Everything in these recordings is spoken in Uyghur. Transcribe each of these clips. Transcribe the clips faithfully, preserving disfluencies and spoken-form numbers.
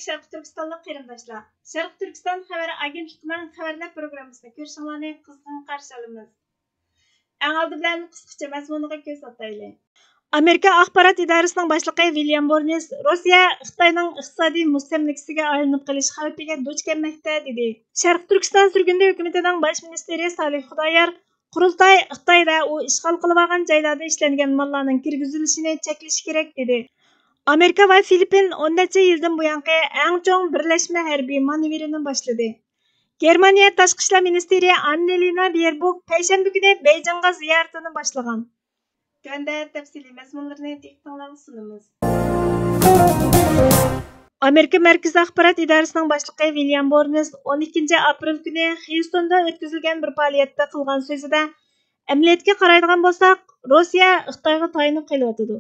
شەرقىي تۈركىستانلىق قېرىنداشلار، شەرقىي تۈركىستان خەۋەر ئاگېنتلىقىنىڭ خەۋەرلەر پروگراممىسىنى كۆرۈشۈڭلارنى قىزغىن قارشى ئالىمىز. ئەڭ ئالدى بىلەن قىسقىچە مەزمۇنىغا كۆز ئاتايلى. ئامېرىكا ئاخبارات ئىدارىسىنىڭ باشلىقى ۋىليام بورنس روسىيە خىتاينىڭ ئىقتىسادىي مۇستەملىكىسىگە ئايلىنىپ قېلىش خەۋپىگە دۇچ كەلمەكتە، دېدى. شەرقىي تۈركىستان سۈرگۈندە ھۆكۈمىتىنىڭ باش مىنىستىرى سالىھ خۇدايار قۇرۇلتاي خىتايدا ئۇ ئىشغال قىلىۋالغان جايلاردا ئىشلەنگەن ماللارنىڭ كىرگۈزۈلۈشىنى چەكلىشى كېرەك، دېدى. ئامېرىكا ۋە فىلىپپىن ئون نەچچە يىلدىن بۇيانقى ئەڭ چوڭ بىرلەشمە ھەربىي مانېۋىرىنى باشلىدى. گېرمانىيە تاشقى ئىشلار مىنىستىرى ئاننېلىنا بېيربوك پەيشەنبە كۈنى بەيجىڭغا زىيارىتىنى باشلىغان. تۆۋەندە تەپسىلىي مەزمۇنلىرىنى دىققىتىڭلارغا سۇنىمىز. ئامېرىكا مەركىزىي ئاخبارات ئىدارىسىنىڭ باشلىقى ۋىليام بورنس ئون ئىككىنچى ئاپرېل كۈنى خيۇستوندا ئۆتكۈزۈلگەن بىر پائالىيەتتە قىلغان سۆزىدە، ئەمەلىيەتكە قارايدىغان بولساق، روسىيە خىتايغا تايىنىپ قېلىۋاتىدۇ.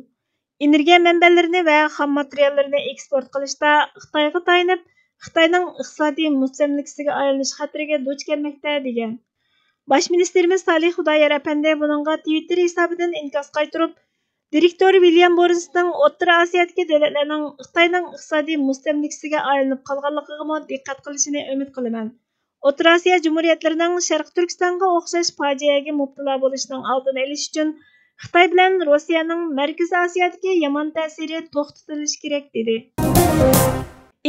ئېنېرگىيە مەنبەلىرىنى ۋە خام ماتېرىياللىرىنى ئېكسپورت قىلىشتا خىتايغا تايىنىپ، خىتاينىڭ ئىقتىسادىي مۇستەملىكىسىگە ئايلىنىش خەتىرىگە دۇچ كەلمەكتە، دېگەن. باش مىنىستىرىمىز سالىھ خۇدايار ئەپەندى بۇنىڭغا تىۋىتتېر ھېسابىدىن ئىنكاس قايتۇرۇپ، دىرېكتور ۋىليام بورنسنىڭ ئوتتۇرا ئاسىيادىكى دۆلەتلەرنىڭ خىتاينىڭ ئىقتىسادىي مۇستەملىكىسىگە ئايلىنىپ قالغانلىقىغىمۇ دىققەت قىلىشىنى ئۈمىد قىلىمەن. ئوتتۇرا ئاسىيا جۇمھۇرىيەتلىرىنىڭ شەرقىي تۈركىستانغا ئوخشاش پاجىئەگە مۇپتىلا بولۇشىنىڭ ئالدىنى ئېلىش ئۈچۈن خىتاي بىلەن روسىيەنىڭ مەركىزىي ئاسىيادىكى يامان تەسىرى توختىتىلىشى كېرەك، دېدى.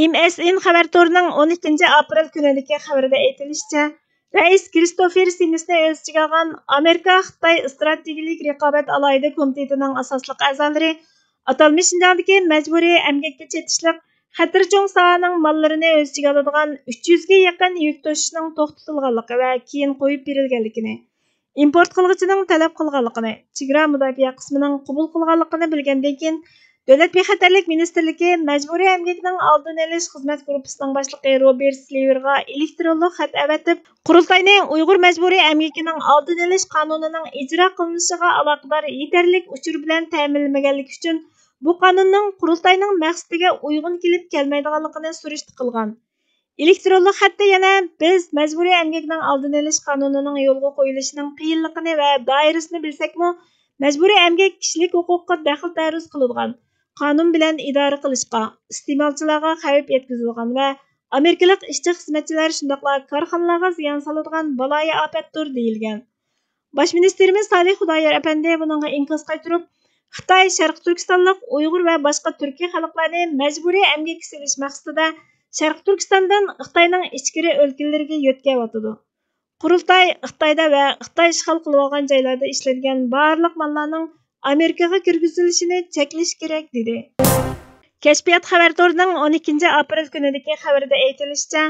ئېم ئېس ئېن خەۋەر تورىنىڭ ئون ئىككىنچى ئاپرېل كۈنىدىكى خەۋىرىدە ئېيتىلىشىچە، رەئىس كرىستوفېر سىنىسنى ئۆز ئىچىگە ئالغان ئامېرىكا خىتاي ئىستراتېگىيىلىك رىقابەت ئالاھىدە كومىتېتىنىڭ ئاساسلىق ئەزالىرى ئاتالمىش شىنجاڭدىكى مەجبۇرىي ئەمگەككە چېتىشلىق خەتىرى چوڭ ساھەنىڭ ماللىرىنى ئۆز ئىچىگە ئالىدىغان ئۈچ يۈزگە يېقىن يۈك توشۇشنىڭ توختىتىلغانلىقى ۋە كېيىن قويۇپ بېرىلگەنلىكىنى، ئىمپورت قىلغۇچىنىڭ تەلەپ قىلغانلىقىنى، چېگرا مۇداپىئە قىسمىنىڭ قوبۇل قىلغانلىقىنى بىلگەندىن كېيىن، دۆلەت بىخەتەرلىك مىنىستىرلىكى مەجبۇرىي ئەمگەكنىڭ ئالدىنى ئېلىش خىزمەت گۇرۇپپىسىنىڭ باشلىقى روبېرت سلېۋېرغا ئېلېكترونلۇق خەت ئەۋەتىپ، قۇرۇلتاينى ئۇيغۇر مەجبۇرىي ئەمگىكىنىڭ ئالدىنى ئېلىش قانۇنىنىڭ ئىجرا قىلىنىشىغا ئالاقىدار يېتەرلىك ئۇچۇر بىلەن تەمىنلىمىگەنلىكى ئۈچۈن، بۇ قانۇننىڭ قۇرۇلتاينىڭ مەقسىتىگە ئۇيغۇن كېلىپ كەلمەيدىغانلىقىنى سۈرۈشتە قىلغان. ئېلېكترونلۇق خەتتە يەنە، بىز مەجبۇرىي ئەمگەكنىڭ ئالدىنى ئېلىش قانۇنىنىڭ يولغا قويۇلۇشىنىڭ قىيىنلىقىنى ۋە دائىرىسىنى بىلسەكمۇ، مەجبۇرىي ئەمگەك كىشىلىك ھوقۇققا دەخلى تەرۇز قىلىدىغان، قانۇن بىلەن ئىدارە قىلىشقا، ئىستېمالچىلارغا خەۋپ يەتكۈزىدىغان ۋە ئامېرىكىلىق ئىشچى-خىزمەتچىلەر، شۇنداقلا كارخانىلارغا زىيان سالىدىغان بالايىئاپەتتۇر، دېيىلگەن. باش مىنىستىرىمىز سالىھ خۇدايار ئەپەندى بۇنىڭغا ئىنكاس قايتۇرۇپ، خىتاي شەرقىي تۈركىستانلىق ئۇيغۇر ۋە باشقا تۈركىي خەلقلەرنى مەجبۇرىي ئەمگەككە سېلىش مەقسىتىدە شەرقىي تۈركىستاندىن خىتاينىڭ ئىچكىرى ئۆلكىلىرىگە يۆتكەۋاتىدۇ. قۇرۇلتاي خىتايدا ۋە خىتاي ئىشغال قىلىۋالغان جايلاردا ئىشلەنگەن بارلىق ماللارنىڭ ئامېرىكىغا كىرگۈزۈلۈشىنى چەكلىشى كېرەك، دېدى. كەشپىيات خەۋەر تورىنىڭ ئون ئىككىنچى ئاپرېل كۈنىدىكى خەۋىرىدە ئېيتىلىشىچە،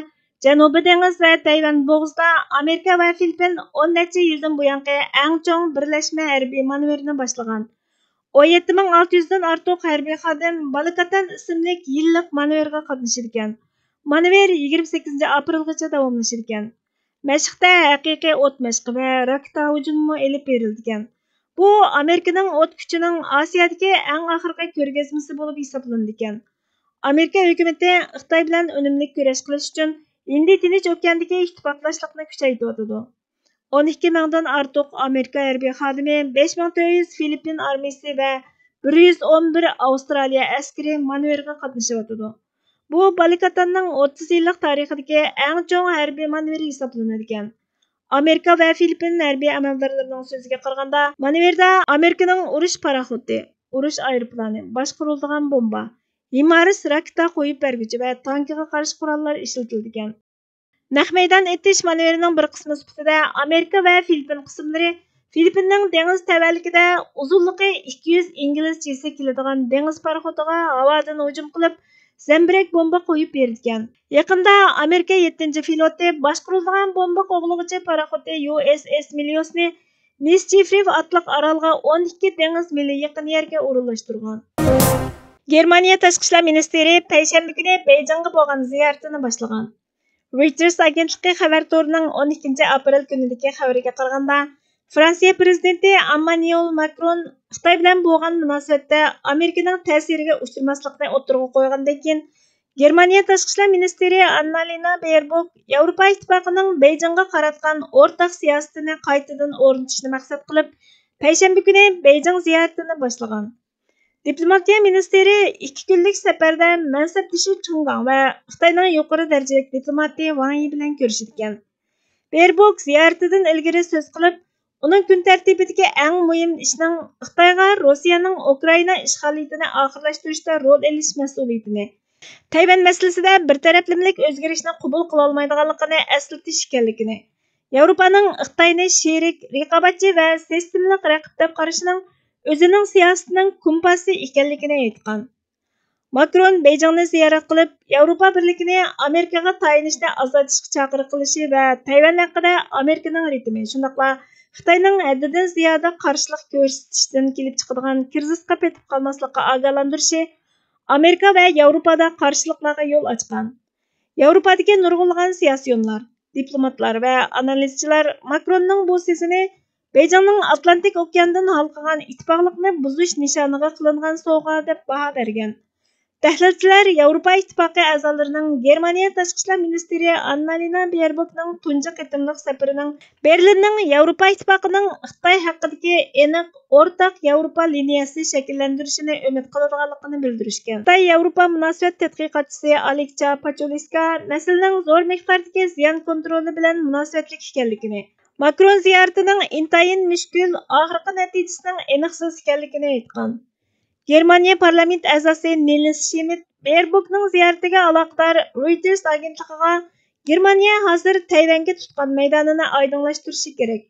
جەنۇبىي دېڭىز ۋە تەيۋەن بوغۇزىدا ئامېرىكا ۋە فىلىپپىن ئون نەچچە يىلدىن بۇيانقى ئەڭ چوڭ بىرلەشمە ھەربىي مانېۋىرنى باشلىغان. ئون يەتتە مىڭ ئالتە يۈزدىن ئارتۇق ھەربىي خادىم بالىكاتان ئىسىملىك يىللىق مانېۋىرغا قاتنىشىدىكەن. مانېۋىر يىگىرمە سەككىزىنچى ئاپرېلغىچە داۋاملىشىدىكەن. مەشىقتە ھەقىقىي ئوت مەشقى ۋە راكېتا ھۇجۇمىمۇ ئېلىپ بېرىلىدىكەن. بۇ ئامېرىكىنىڭ ئوت كۈچىنىڭ ئاسىيادىكى ئەڭ ئاخىرقى كۆرگەزمىسى بولۇپ ھېسابلىنىدىكەن. ئامېرىكا ھۆكۈمىتى خىتاي بىلەن ئۈنۈملۈك كۈرەش قىلىش ئۈچۈن ھىندى تىنچ ئوكياندىكى ئىتتىپاقداشلىقنى كۈچەيتىۋاتىدۇ. ئون ئىككى مىڭدىن ئارتۇق ئامېرىكا ھەربىي خادىمى، بەش مىڭ تۆت يۈز فىلىپپىن ئارمىيىسى ۋە بىر يۈز ئون بىر ئاۋسترالىيە ئەسكىرى مانېۋىرغا قاتنىشىۋاتىدۇ. بۇ بالىكاتاننىڭ ئوتتۇز يىللىق تارىخىدىكى ئەڭ چوڭ ھەربىي مانېۋىرى ھېسابلىنىدىكەن. ئامېرىكا ۋە فىلىپپىن ھەربىي ئەمەلدارلىرىنىڭ سۆزىگە قارىغاندا، مانېۋىردا ئامېرىكىنىڭ ئۇرۇش پاراخوتى، ئۇرۇش ئايروپىلانى، باشقۇرۇلىدىغان بومبا، ھىمارس راكېتا قويۇپ بەرگۈچى ۋە تانكىغا قارشى قوراللار ئىشلىتىلىدىكەن. نەق مەيدان ئېتىش مانېۋىرىنىڭ بىر قىسمى سۈپىتىدە ئامېرىكا ۋە فىلىپپىن قىسىملىرى فىلىپپىننىڭ دېڭىز تەۋەلىكىدە ئۇزۇنلۇقى ئىككى يۈز ئىنگلىز چىسى كېلىدىغان دېڭىز پاراخوتىغا ھاۋادىن ھۇجۇم قىلىپ، زەمبىرەك بومبا قويۇپ بېرىدىكەن. يېقىندا ئامېرىكا يەتتىنچى فلوتى باشقۇرۇلىدىغان بومبا قوغلىغۇچى پاراخوتى يۇ ئېس ئېس مىليوسنى مىسچىفرىف ئاتلىق ئارالغا ئون ئىككى دېڭىز مىلى يېقىن يەرگە ئورۇنلاشتۇرغان. گېرمانىيە تاشقى ئىشلار مىنىستىرى پەيشەنبە كۈنى بېيجىڭغا بولغان زىيارىتىنى باشلىغان. رويتېرس ئاگېنتلىقى خەۋەر تورىنىڭ ئون ئىككىنچى ئاپرېل كۈنىدىكى خەۋىرىگە قارىغاندا، فرانسىيە پىرېزىدېنتى ئاممانۇئېل ماكرون خىتاي بىلەن بولغان مۇناسىۋەتتە ئامېرىكىنىڭ تەسىرىگە ئۇچرىماسلىقنى ئوتتۇرىغا قويغاندىن كېيىن، گېرمانىيە تاشقى ئىشلار مىنىستىرى ئاننالىنا بېيربوك ياۋروپا ئىتتىپاقىنىڭ بېيجىڭغا قاراتقان ئورتاق سىياسىتىنى قايتىدىن ئورنىتىشنى مەقسەت قىلىپ، پەيشەنبە كۈنى بېيجىڭ زىيارىتىنى باشلىغان. دىپلوماتىيە مىنىستىرى ئىككى كۈنلۈك سەپەردە مەنسەپدىشى چۇڭ گاڭ ۋە خىتاينىڭ يۇقىرى دەرىجىلىك دىپلوماتى ۋاڭ يى بىلەن كۆرۈشىدىكەن. بېربوك زىيارىتىدىن ئىلگىرى سۆز قىلىپ، ئۇنىڭ كۈن تەرتىبىدىكى ئەڭ مۇھىم ئىشنىڭ خىتايغا روسىيەنىڭ ئۇكرائىنا ئىشغالىيىتىنى ئاخىرلاشتۇرۇشتا رول ئېلىش مەسئۇلىيىتىنى، تەيۋەن مەسىلىسىدە بىر تەرەپلىمىلىك ئۆزگىرىشنى قوبۇل قىلالمايدىغانلىقىنى ئەسلىتىش ئىكەنلىكىنى، ياۋروپانىڭ خىتاينى شېرىك، رىقابەتچى ۋە سىستېمىلىق رەقىب دەپ قارىشىنىڭ ئۆزىنىڭ سىياسىتىنىڭ كومپاسى ئىكەنلىكىنى ئېيتقان. ماكرون بېيجىڭنى زىيارەت قىلىپ، ياۋروپا بىرلىكىنى ئامېرىكىغا تايىنىشنى ئازايتىشقا چاقىرىق قىلىشى ۋە تەيۋەن ھەققىدە ئامېرىكىنىڭ رىتىمى، شۇنداقلا خىتاينىڭ ھەددىدىن زىيادە قارشىلىق كۆرسىتىشىدىن كېلىپ چىقىدىغان كىرىزىسقا پېتىپ قالماسلىققا ئاگاھلاندۇرۇشى ئامېرىكا ۋە ياۋروپادا قارشىلىقلارغا يول ئاچقان. ياۋروپادىكى نۇرغۇنلىغان سىياسىيونلار، دىپلوماتلار ۋە ئانالىزچىلار ماكروننىڭ بۇ سۆزىنى بېيجىڭنىڭ ئاتلانتىك ئوكياندىن ھالقىغان ئىتتىپاقلىقنى بۇزۇش نىشانىغا قىلىنغان سوۋغا دەپ باھا بەرگەن. تەھلىلچىلەر ياۋروپا ئىتتىپاقى ئەزالىرىنىڭ گېرمانىيە تاشقى ئىشلار مىنىستىرى ئاننالىنا بېربوكنىڭ تۇنجى قېتىملىق سەپىرىنىڭ بېرلىننىڭ ياۋروپا ئىتتىپاقىنىڭ خىتاي ھەققىدىكى ئېنىق ئورتاق ياۋروپا لىنىيەسى شەكىللەندۈرۈشىنى ئۈمىد قىلىدىغانلىقىنى بىلدۈرۈشكەن. خىتاي ياۋروپا مۇناسىۋەت تەتقىقاتچىسى ئالېكچا پاچۇلىسكا مەسىلىنىڭ زور مىقداردىكى زىيان كونترولى بىلەن مۇناسىۋەتلىك ئىكەنلىكىنى، ماكرون زىيارىتىنىڭ ئىنتايىن مۈشكۈل، ئاخىرقى نەتىجىسىنىڭ ئېنىقسىز ئىكەنلىكىنى ئېيتقان. گېرمانىيە پارلامېنت ئەزاسى نىلس شىمىت بېربوكنىڭ زىيارىتىگە ئالاقىدار رويتېرس ئاگېنتلىقىغا، گېرمانىيە ھازىر تەيۋەنگە تۇتقان مەيدانىنى ئايدىڭلاشتۇرۇشى كېرەك.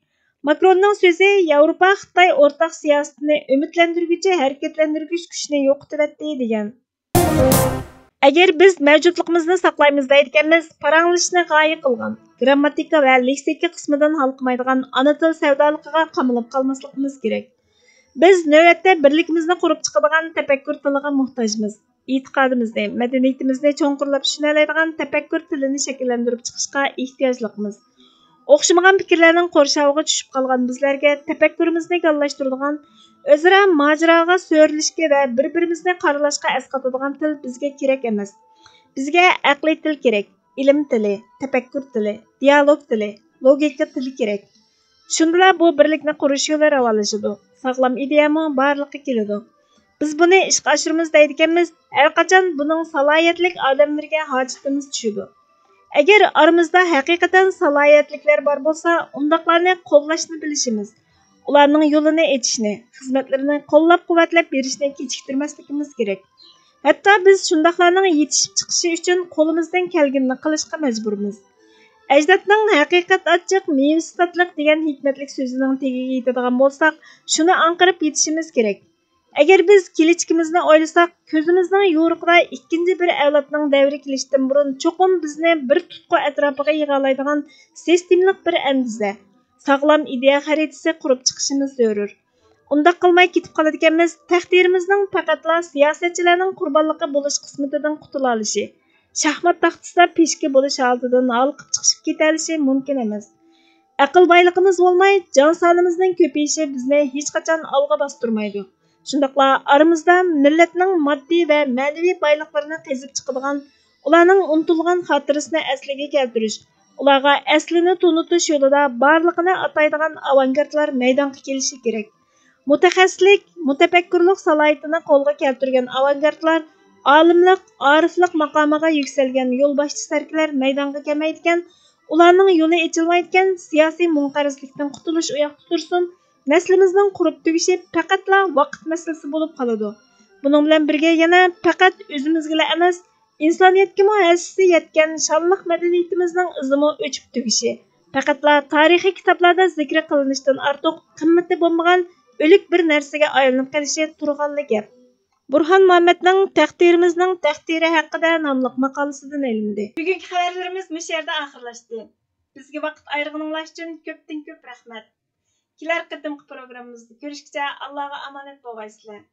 ماكروننىڭ سۆزى ياۋروپا خىتاي ئورتاق سىياسىتىنى ئۈمىدلەندۈرگۈچى ھەرىكەتلەندۈرگۈچ كۈچنى يوقىتىۋەتتى، دېگەن. ئەگەر بىز مەۋجۇتلۇقىمىزنى ساقلايمىز دەيدىكەنمىز، پاراڭلىشىشنى غايە قىلغان، گىرامماتىكا ۋە لېكسىكا قىسمىدىن ھالقىمايدىغان ئانا تىل سەۋدالىقىغا قامىلىپ قالماسلىقىمىز كېرەك. بىز نۆۋەتتە بىرلىكىمىزنى قۇرۇپ چىقىدىغان تەپەككۇر تىلىغا موھتاجمىز. ئېتىقادىمىزنى، مەدەنىيىتىمىزنى چوڭقۇرلاپ چۈشىنەلەيدىغان تەپەككۇر تىلىنى شەكىللەندۈرۈپ چىقىشقا ئېھتىياجلىقمىز. ئوخشىمىغان پىكىرلەرنىڭ قورشاۋىغا چۈشۈپ قالغان بىزلەرگە تەپەككۇرىمىزنى گاللاشتۇرىدىغان، ئۆزئارا ماجىراغا سۆرىلىشكە ۋە بىر-بىرىمىزنى قارىلاشقا ئەسقاتىدىغان تىل بىزگە كېرەك ئەمەس. بىزگە ئەقلىي تىل كېرەك، ئىلىم تىلى، تەپەككۇر تىلى، دىيالوگ تىلى، لوگىكا تىلى كېرەك. شۇندىلا بۇ بىرلىكنى قۇرۇش يولى راۋانلىشىدۇ، ساغلام ئىدىيەمۇ بارلىققا كېلىدۇ. بىز بۇنى ئىشقا ئاشۇرىمىز دەيدىكەنمىز، ھەرقاچان بۇنىڭ سالاھىيەتلىك ئادەملىرىگە ھاجىتىمىز چۈشىدۇ. ئەگەر ئارىمىزدا ھەقىقەتەن سالاھىيەتلىكلەر بار بولسا، ئۇنداقلارنى قوللاشنى بىلىشىمىز، ئۇلارنىڭ يولىنى ئېچىشنى، خىزمەتلىرىنى قوللاپ-قۇۋۋەتلەپ بېرىشنى كېچىكتۈرمەسلىكىمىز كېرەك. ھەتتا بىز شۇنداقلارنىڭ يېتىشىپ چىقىشى ئۈچۈن قولىمىزدىن كەلگىنىنى قىلىشقا مەجبۇرمىز. ئەجدادنىڭ «ھەقىقەت ئاچچىق، مېۋىسى تاتلىق» دېگەن ھېكمەتلىك سۆزىنىڭ تېگىگە يېتىدىغان بولساق، شۇنى ئاڭقىرىپ يېتىشىمىز كېرەك. ئەگەر بىز كېلىچىكىمىزنى ئويلىساق، كۆزىمىزنىڭ يورۇقىدا ئىككىنچى بىر ئەۋلادنىڭ دەۋرى كېلىشتىن بۇرۇن چوقۇم بىزنى بىر تۇتقا ئەتراپىغا يىغالايدىغان سىستېمىلىق بىر ئەندىزە، ساغلام ئىدىيە خەرىتىسى قۇرۇپ چىقىشىمىز زۆرۈر. ئۇنداق قىلماي كېتىپ قالىدىكەنمىز، تەقدىرىمىزنىڭ پەقەتلا سىياسەتچىلەرنىڭ قۇربانلىقى بولۇش قىسمىتىدىن قۇتۇلالىشى، شاھمات تاختىسىدا پېشكە بولۇش ھالىتىدىن ھالقىپ چىقىشىپ كېتەلىشى مۇمكىن ئەمەس. ئەقىل بايلىقىمىز بولماي، جان سانىمىزنىڭ كۆپىيىشى بىزنى ھېچقاچان ئالغا باستۇرمايدۇ. شۇنداقلا ئارىمىزدا مىللەتنىڭ ماددىي ۋە مەنىۋى بايلىقلىرىنى قېزىپ چىقىدىغان، ئۇلارنىڭ ئۇنتۇلغان خاتىرىسىنى ئەسلىگە كەلتۈرۈش، ئۇلارغا ئەسلىنى تونۇتۇش يولىدا بارلىقىنى ئاتايدىغان ئاۋانگارتلار مەيدانغا كېلىشى كېرەك. مۇتەخەسسىسلىك، مۇتەپەككۇرلۇق سالاھىيىتىنى قولغا كەلتۈرگەن ئاۋانگارتلار ئالىملىق، ئارىفلىق ماقامىغا يۈكسەلگەن يولباشچى سەركىلەر مەيدانغا كەلمەيدىكەن، ئۇلارنىڭ يولى ئېچىلمايدىكەن، سىياسىي مۇڭقەرزلىكتىن قۇتۇلۇش ئۇياقتا تۇرسۇن، نەسلىمىزنىڭ قۇرۇپ تۈگىشى پەقەتلا ۋاقىت مەسىلىسى بولۇپ قالىدۇ. بۇنىڭ بىلەن بىرگە يەنە پەقەت ئۆزىمىزگىلا ئەمەس، ئىنسانىيەتكىمۇ ھەسسىسى يەتكەن شانلىق مەدەنىيىتىمىزنىڭ ئىزىمۇ ئۆچۈپ تۈگىشى، پەقەتلا تارىخىي كىتابلاردا زىكرى قىلىنىشتىن ئارتۇق قىممىتى بولمىغان ئۆلۈك بىر نەرسىگە ئايلىنىپ قېلىشى تۇرغانلا گەپ. بۇرھان مۇھەممەدنىڭ «تەقدىرىمىزنىڭ تەقدىرى ھەققىدە» ناملىق ماقالىسىدىن ئېلىندى. بۈگۈنكى خەۋەرلىرىمىز مۇشۇ يەردە ئاخىرلاشتى. بىزگە ۋاقىت ئايرىغىنىڭلار ئۈچۈن كۆپتىن كۆپ رەھمەت. كېلەر قېتىمقى پروگراممىمىزدا كۆرۈشكىچە ئاللاغا ئامانەت بولغايسىلەر.